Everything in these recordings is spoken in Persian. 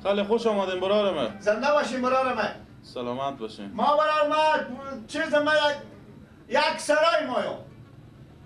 خیلی خوش آمدین برار من. زنده باشین برار من. سلامت باشین. ما برار ما چیز ما یک سرای مایو.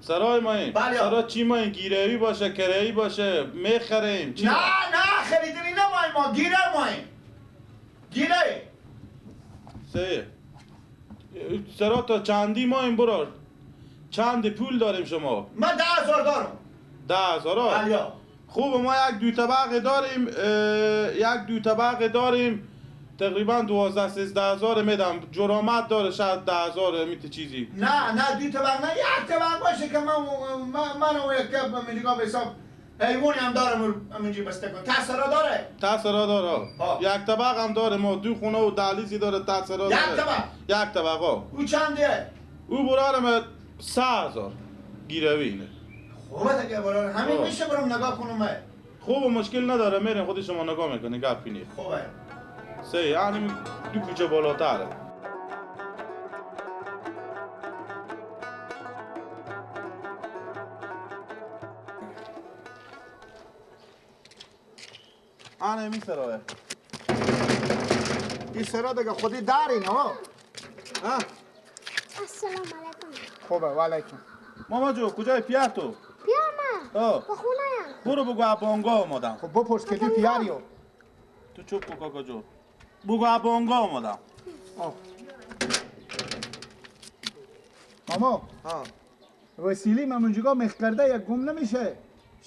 سرای ماییم. بله. سرای چی ماییم؟ گیروی باشه، کره‌ای باشه، میخریم. چی؟ نه نه خریدنی نماییم ما، گیره ماییم. گیره. سه. سرا تا چندی ماییم برار؟ چند پول داریم شما؟ من 10,000 دارم. 10,000؟ بله. خوب ما یک دو طبقه داریم، یک دو طبقه داریم تقریبا 12-13 هزار میدم. جرامت داره شاید 10,000 میت چیزی. نه نه دو طبقه نه، یک طبقه باشه که من و یک کپ به حساب حیوانی هم دارم همینجوری بسته کن. تسرا داره؟ تسرا داره. یک طبقه هم داره، ما دو خونه و دهلیزی داره، تسرا داره. یک طبقه؟ یک طبقه. او چنده؟ او برارم 3,000 گیروی اینه. خوبه دیگه برار، همین میشه برم نگاه کنم. خوب مشکل نداره، میریم خود شما نگاه میکنی، گپی نیست. خوبه. سه یعنی دو کوچه بالاتره. آنه می سرایه. این سرا دیگه خودی داری نه؟ ها؟ السلام علیکم. خوبه و علیکم. ماما جو کجای پیار تو؟ پیار من؟ به خونه یم. برو بگو ابانگا آمدم. خب بپرس که دی پیاریو. تو چوب کو کاکا جو. بگو ابانگا آمدم. ماما. ها. وسیلی من اونجا مخ کرده یک گم نمیشه.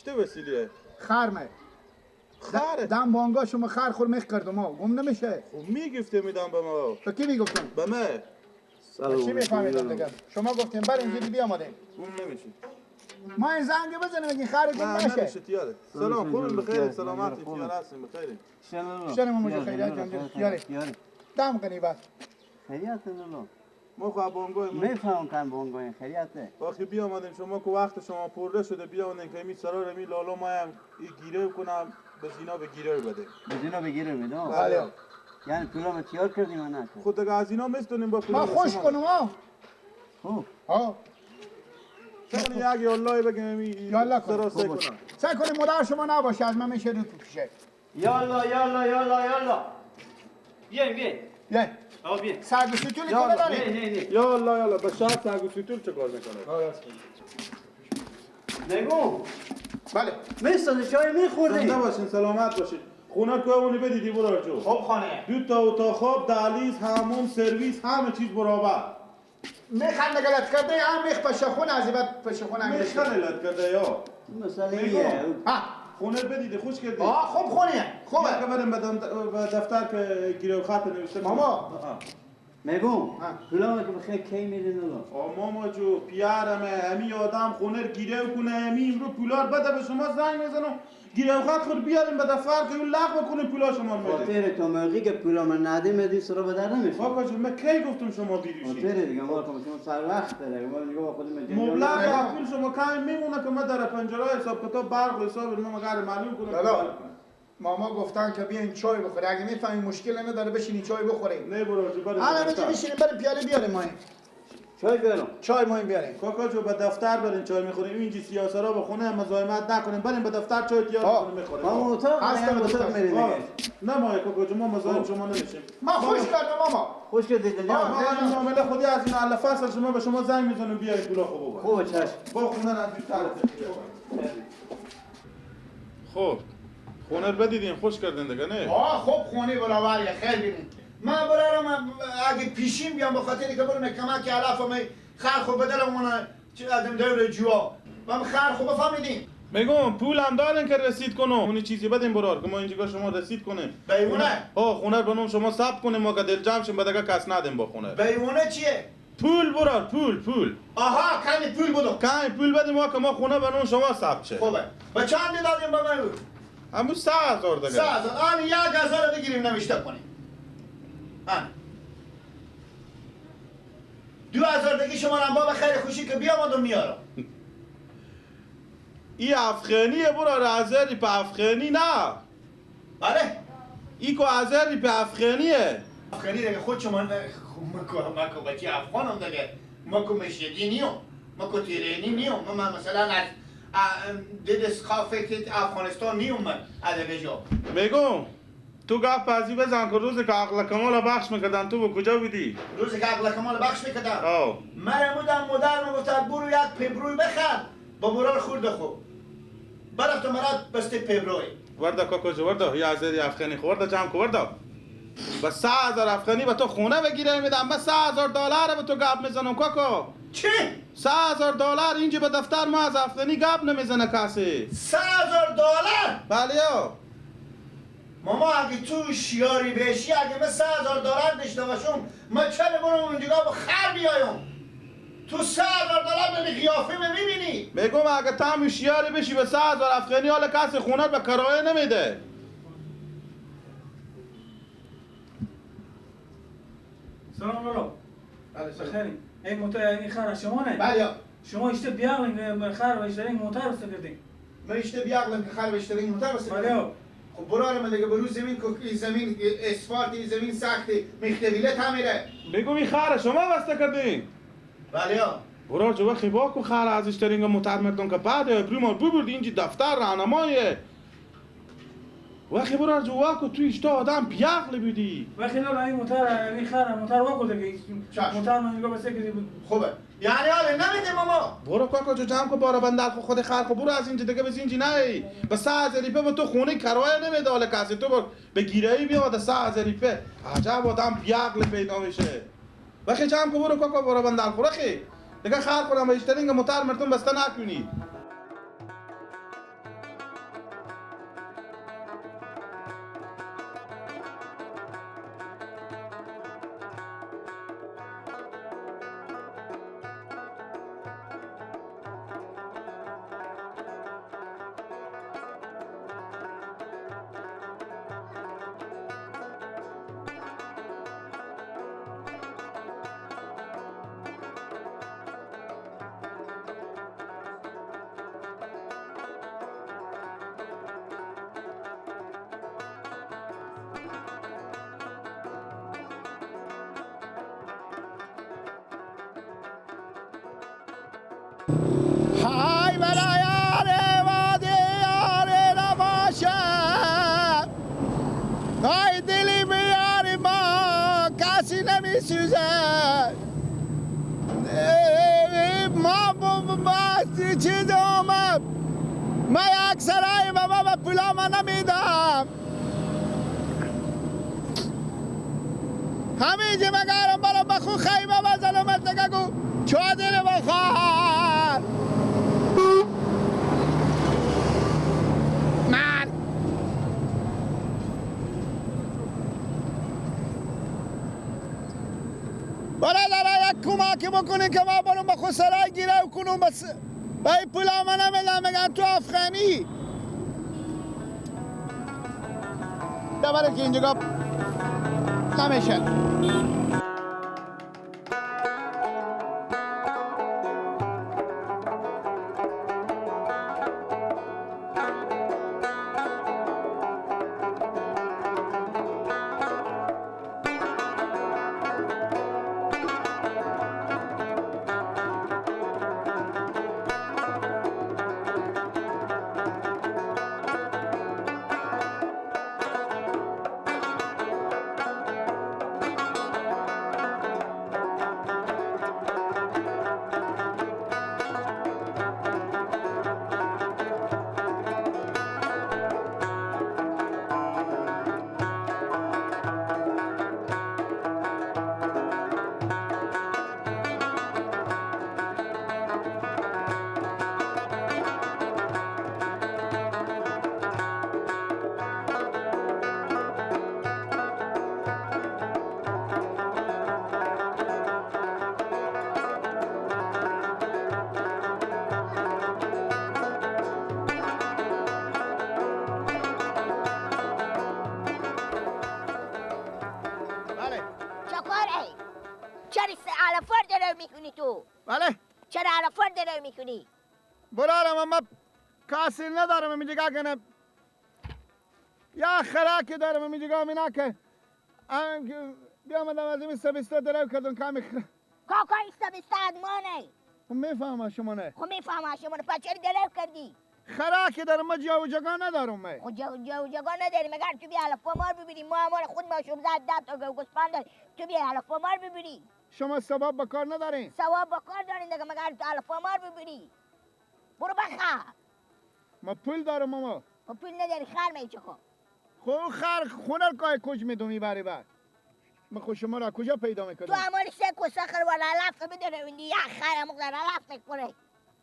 چه وسیلیه؟ خرمه. خره؟ دم بانگا شما خر خور مخ کردم ما گم نمیشه. خب میگفته میدم به ما. تو کی میگفتم؟ به من. چی میفهمیدم دیگه؟ شما گفتیم بر اینجوری بیامدیم. گم نمیشه. ما این زنگ بزنیم این خر گم نشه. نمیشه تیاره. سلام خوبیم بخیر سلامتی تیار هستیم بخیر. شلم ماما خیریت جان یاره. دم کنی بس. خیریت نه. ما خو بانگای میفهم کن بانگای خیریته. وقتی بیامدیم شما که وقت شما پرده شده بیامدیم که می سرار می لالا ما هم گیره کنم به زینا به گیره بده. به زینا به گیره میده. بله. یعنی پولامو تیار کردیم نه؟ خود دیگه از اینا میستونیم با پول. ما خوش کنم ها. خوب. ها. چون یک یالله بگم یالله کن. سعی کنیم مادر شما نباشه از من میشه رو تو پیشه. یالا یالا یالا یالا. بیاین بیاین. بیاین. آقا بیاین. سگ و ستولی کنه داری؟ نه نه. یالا یالا به شاید سگ و ستول چه کار میکنه؟ نگو. بله. میستانه چای میخوردی؟ زنده باشین سلامت باشین. خونه که اونی بدیدی برار جو. خوب خانه. دو تا اتاق خواب، دهلیز، حموم، سرویس، همه چیز برابر. میخ هم غلط کرده هم میخ پشه خونه از بعد پشه خونه میخ غلط کرده یا. مسئله ایه. ها خونه بدیدی خوش کردی. آه خوب خونه. خوبه. که بریم به دفتر که گیره خط نوشته. ماما. میگم پولامو که بخیر کی میدین الله. آ ماما جو پیارمه همی آدم خونه گیره کنه همی امرو پولار بده به شما زنگ میزنم گیره خط خود بیاریم به دفتر که اون لغو کنه پولا شما میده. خاطر تو موقعی که پولامو ندیم میدی سر به در نمیشه. کاکا جون من کی گفتم شما بیروشی؟ خاطر دیگه ما که شما سر وقت داره ما دیگه با خودم مبلغ پول شما کم میمونه که ما در پنجره حساب کتاب برق و حساب ما مگر معلوم کنم. ماما گفتن که بیاین چای بخوری اگه میفهمی مشکل نداره بشینی چای بخوریم. نه برو جو بریم. الان بشینیم بریم پیاله بیاریم ما. چای بیارم. چای ما بیاریم. کاکا جو به دفتر بریم چای میخوریم. اینجی سیاسرا به خونه مزاحمت نکنیم. بریم به دفتر چای تیار کنیم میخوریم. ما اتاق هستم اتاق میریم دیگه. نه ما کاکا جو ما مزاحم شما نمیشیم. ما خوش کردم ماما. خوش کردید. ما این معامله خودی از این ال فصل شما به شما زنگ میزنم بیارید پولا خوب. خوب چشم. با خونه نزدیکتر. خب خونه رو بدیدین خوش کردین دیگه نه؟ آه خوب خونه برابر خیلی ببین. من برارم اگه پیشین بیام به خاطری که برم کمک علف می خر خوب بدلم اون چه ادم دور جوا من خر خوب فهمیدین. میگم پول هم دارن که رسید کنم اون چیزی بدین برار که ما اینجا شما رسید کنیم. بیونه؟ ها خونه رو به شما ثبت کنیم ما که دل جمع شیم بعد کس ندیم با خونه. بیونه چیه؟ پول برار پول پول. آها کمی پول بدم. کمی پول بدیم ما که ما خونه به نام شما ثبت شه. خوبه. با چند دادیم به من؟ همون 3000 دیگه. 3000. آن 1000 بگیریم نوشته کنیم. آن 2000 دیگه شما هم بابا خیر خوشی که بیامدم میارم. ای افغانیه برار ازری په افغانی نه. بله. ای کو ازری په افغانیه. افغانی دیگه خود شما مکو بچه افغانم دیگه. مکو مشهدی نیوم. مکو تیرانی نیوم. من مثلا از دید سخافت افغانستان نیوم من ادبه جا. میگم تو گپ ازی بزن که روزی که عقل کمال بخش میکردن تو به کجا بودی؟ روزی که عقل کمال بخش میکردن؟ من بودم مادر میگفت برو یک پیبروی بخر با برار خورده خوب. برفتم مرا بسته پیبروی. وردا کاکو جو وردا یا زری افغانی خورده جمع کو وردا. با 3000 افغانی به تو خونه بگیره میدم. من 3000 دلار به تو گپ میزنم کاکو. چی؟ 3000 دلار اینجا به دفتر ما از افغانی گپ نمیزنه کسی. 3000 دلار؟ بله یا. ماما اگه تو شیاری بشی اگه من 3000 دلار داشته باشم من چرا برم اونجا با خر بیایم؟ تو 3000 دلار به قیافه میبینی؟ میگم اگه تو هم شیاری بشی به 3000 افغانی حال کسی خونه به کرایه نمیده. سلام لالا. بخیر. این موتور این خر شما نه؟ بله. شما اشته بیاغلین خر و اشته این موتور بسته کردین. من اشته بیاغلم که خر اشته این موتور بسته. بله. خب برار من دیگه برو زمین که این زمین اسفالت این زمین سخته میخته تعمیره. بگم این خر شما بسته کردین؟ بله. برار جو وقتی باکو خر از اشترینگ موتور مردم که بعد بریمار ببرد اینجا دفتر راهنمایه. وقتی برار جو واکو تو اشتا آدم بیعقل بودی. وقتی لالا این موتور این خر موتور واکو دیگه موتور من نگاه بسته کردی بود. خوبه. یعنی حالا نمیده ماما. برو کاکا جو جمع کو بارا بندر خو خود خر خو برو از اینجا دیگه بس اینجا نه. به 3000 ریپه با تو خونه کرایه نمیده حالا کسی تو بر به گیرایی بیاد 3000 ریپه. عجب آدم بیعقل پیدا میشه. وقتی جمع کو برو کاکا بارا بندر خو رخی. دیگه خر خورم اشترینگ موتور مردم بسته نکنی. های برای یار وادی یار نباشه های دلی بیاری ما کسی نمی سوزه ما چیز آمد من یک سرای بابا به پولا من نمیدم همینجا مگرم برام بخو خیمه بزنم دیگه گو چادر بخواه من برادر یک کمک بکنی که ما برم به خود سرای گیره کنم بس بای پولا من نمیدم میگم تو افغانی ببره که اینجا نمیشه. بله. چرا علفار درو میکنی؟ برارم من کاسی ندارم اینجا کنه یا خراکی دارم اینجا مینا که بیامدم از این سبسته درو کردم کمی کاکا این سبسته ادمانه. خب میفهمم شما نه. خب میفهمم شما نه پس چرا درو کردی؟ خرا که در ما جا و جگا ندارم من. خود جا و جگا نداری مگر تو بیا علف مار ببینی. ما مال خود ما شم زد ده تا گوسفند داریم. تو بیا علف مار ببینی. شما ثواب به کار ندارین؟ ثواب به کار دارین دیگه، مگر تو علف مار ببینی. برو بخر. ما پول دارم ماما. ما پول نداری خر می چه خو. خب خر خونه کای کج میدومی بری بعد. ما خو شما را کجا پیدا میکنم؟ تو امال سه کوسه خر ولا علف بداره وندی یا خر مقدار علف میخوره.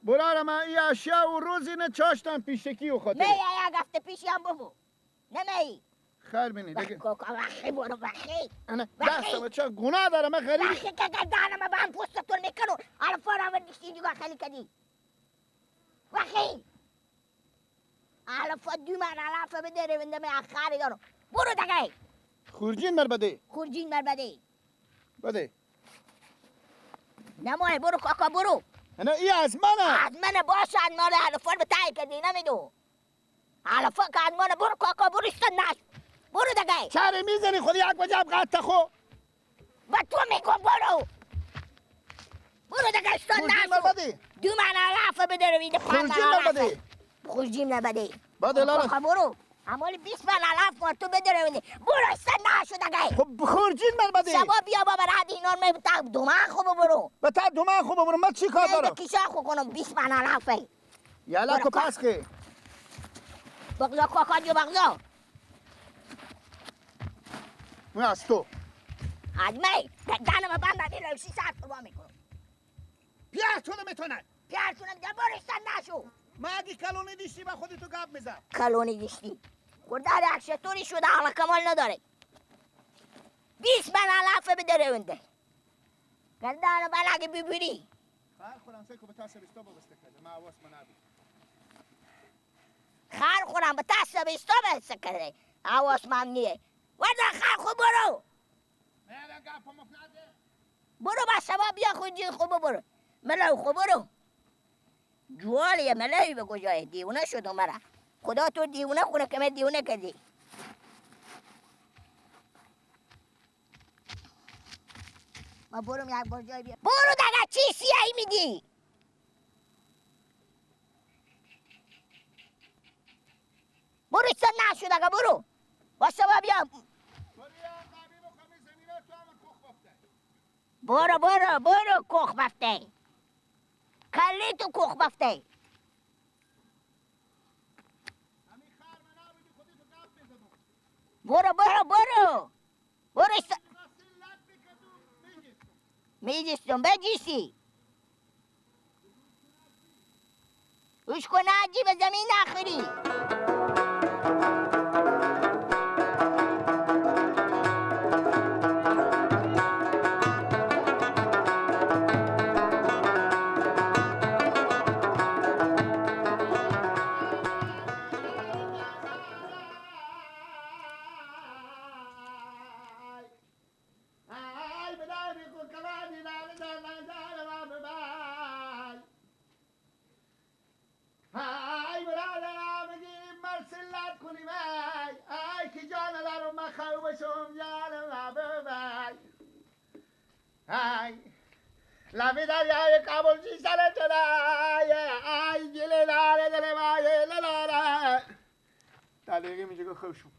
برارم من این اشیا و روزی نه چاشتم پیشکی و خاطر. نه یک هفته پیشی هم بابو. نه می. خیر بینی دیگه. وخی برو وخی. انا دستم چه گناه دارم من غریبی. وخی که گردنم به هم پوستتون میکنو. علف را وردیشتی دیگه خیلی کدی. وخی. علف دو من علف بداره ونده می خری دارم. برو دیگه. خورجین مر بده. خورجین مر بده. بده. نمای برو کاکا برو. انا ای از منه. از منه باشه از مال علفار به تای کردی نمیدو. علفار که از منه برو کاکا برو استن نش. برو دیگه. چرا میزنی خود یک وجب قطع خو. با تو میگم برو. برو دیگه استن نش. دو من علف بداره میده. خورجین مر بده. خورجین مر بده. بده لالا. کاکا برو. امال 20 من علف مار تو بداره ونده. برو استن نشو دیگه. خب خورجین مر بده. شبا بیا بابا رد اینا رو می تا دو من خوب برو. به تا دو من خوب برو من چی کار دارم؟ کیشا خو کنم 20 من علفه. یالا کو پاس که. بغلا کاکا جو بغلا. من از تو. از می دهنم بند میرم 6 ساعت قربان میکنم. پیار تو نمیتونه. پیار تو نمیتونه برو استن نشو. ما اگه کلونی دیشتی با خودت تو گپ میزد. کلونی دیشتی. خورده اکشتوری شده عقل کمال نداره. 20 من علف بداره ونده. گردن بلگ ببری. خر خورم سه کو به تاسه بیستا بسته کرده. ما حواس من نبود. خر خورم به تاسه بیستا بسته کرده. حواس من نیه. ورده خر خو برو. برو با شبا بیا خود خو برو. ملو خو برو. جوالیه ملوی به کجای دیونه شد مرا. خدا تو دیونه خونه که من دیونه کردی. ما برم یک بار جای بیا. برو دیگه چی سیاهی میدی؟ برو ایسا نشو دیگه برو. واسه با بیا. برو برو برو کخ بفته. کلی تو کخ بفته. برو برو برو برو ایسا میجستم بجیسی اوش کن عجی به زمین نخوری. لبی دریای کابل چی سر چرای آی گله داره دل مایه لاره تا دیگه میشه که خوشم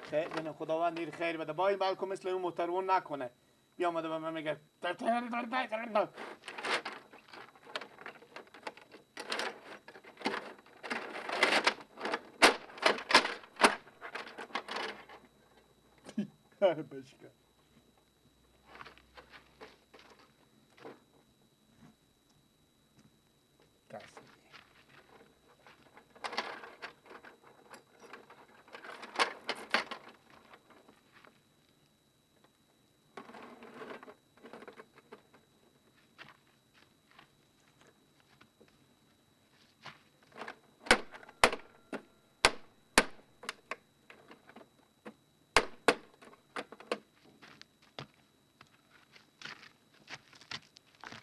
خیر بینه خداوند دیر خیر بده با این بلکو مثل اون محترمون نکنه بیامده به من میگه بشکن.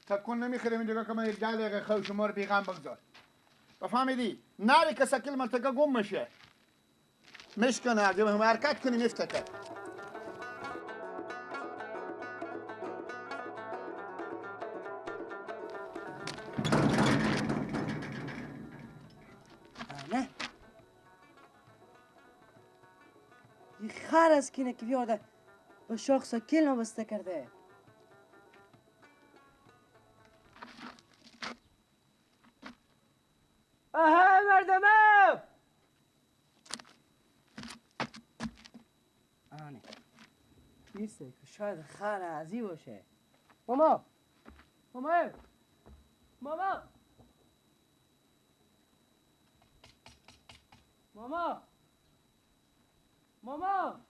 تکون نمیخوریم اینجا که من یک ده دقیقه خو شما رو بیغم بگذار. بفهمیدی؟ نری که سکل ملتکه گم میشه. مشکنه اگه حرکت کنی میفته. نه این خر از کینه که بیاده به شاخ سکیل نبسته کرده. آها مردمم آنه نیسته که شاید خر ازی باشه. ماما ماما ماما ماما ماما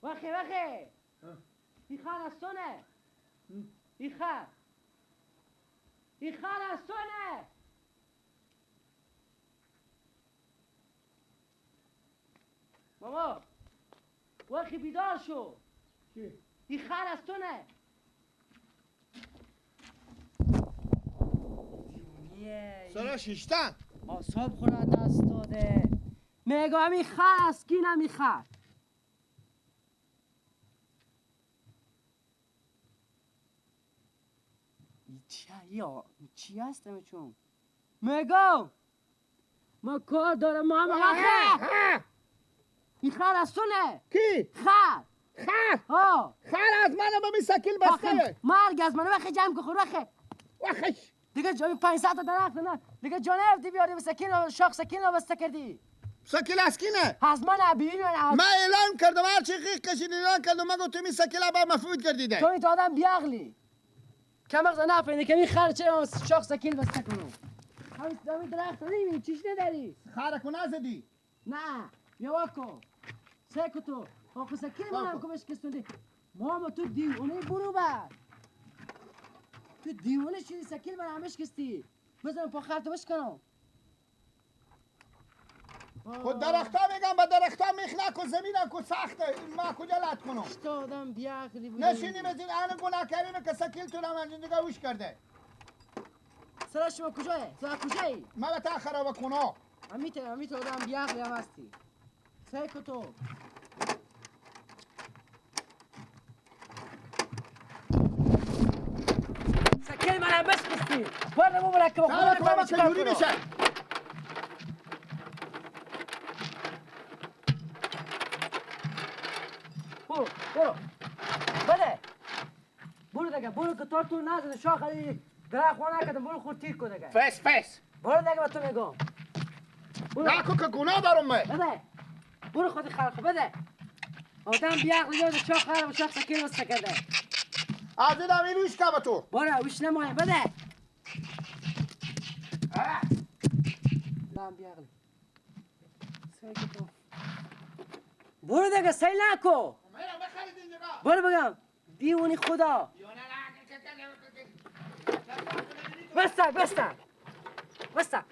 وخی وخی این خر از تونه. این خر این خر از تونه. ماما وخی بیدار شو. این خر از تونه. دیوونیه سرا شیشتن آساب خورا دست داده. میگم این خر از کی نمیخر. چیه چی هستم چون میگم ما کار دارم ماما. خر این خر از تونه. کی؟ خر خر ها خر از منم با می سکیل بسته. مرگ از منم. وخی جمع کن وخی وخی دیگه جای 500 تا درخت نه دیگه جانب دی بیاری به سکیل شاخ سکیل بسته کردی. سکیل از کینه؟ از من ابی من. من اعلام کردم هر چی قیق کشید اعلام کردم. من گفتم این سکیل با مفعول کردیده. تو این آدم بیعقلی کم وقت نفهمیده که این خر چرا شاخ سکیل بسته کنم. همین درخت نمیبینی چیش نداری. خرکو نزدی؟ نه بیا واکو سکو تو آخو سکیل منم که بشکستوندی. ماما تو دیوونه برو بر تو دیوونه شدی سکیل من هم بشکستی. بزنم پا خرتو بشکنم. خود درختا میگم به درختا میخ نکن زمینم کو سخته ما کجا لط کنم. چطور آدم بیعقلی بودی نشینیم از این آن گناه کردیم که سکیل تو را من دیگه وش کرده. سرا شما کجاه؟ سرا کجایی؟ من تا خراب کنم. امیت آدم بیعقلی هم هستی. سکو تو سکیل منم بشکستی. برو مبارک که خدا کنم چجوری میشه. برو برو بده برو دیگه برو که تا تو نزده شاخ درخت خانه کردم. برو خود تیر کن دیگه. فس فس برو دیگه به تو میگم. نکن که گناه دارم من. بده برو خودی خلق بده. آدم بیعقل یاد شاخ خراب شاخ سکیل بسته کرده. از این هم روش که به تو برو وش نمایه بده. آدم بیعقل برو دیگه سیل نکن. برو بگم دیوونی خدا. بسته بسته بسته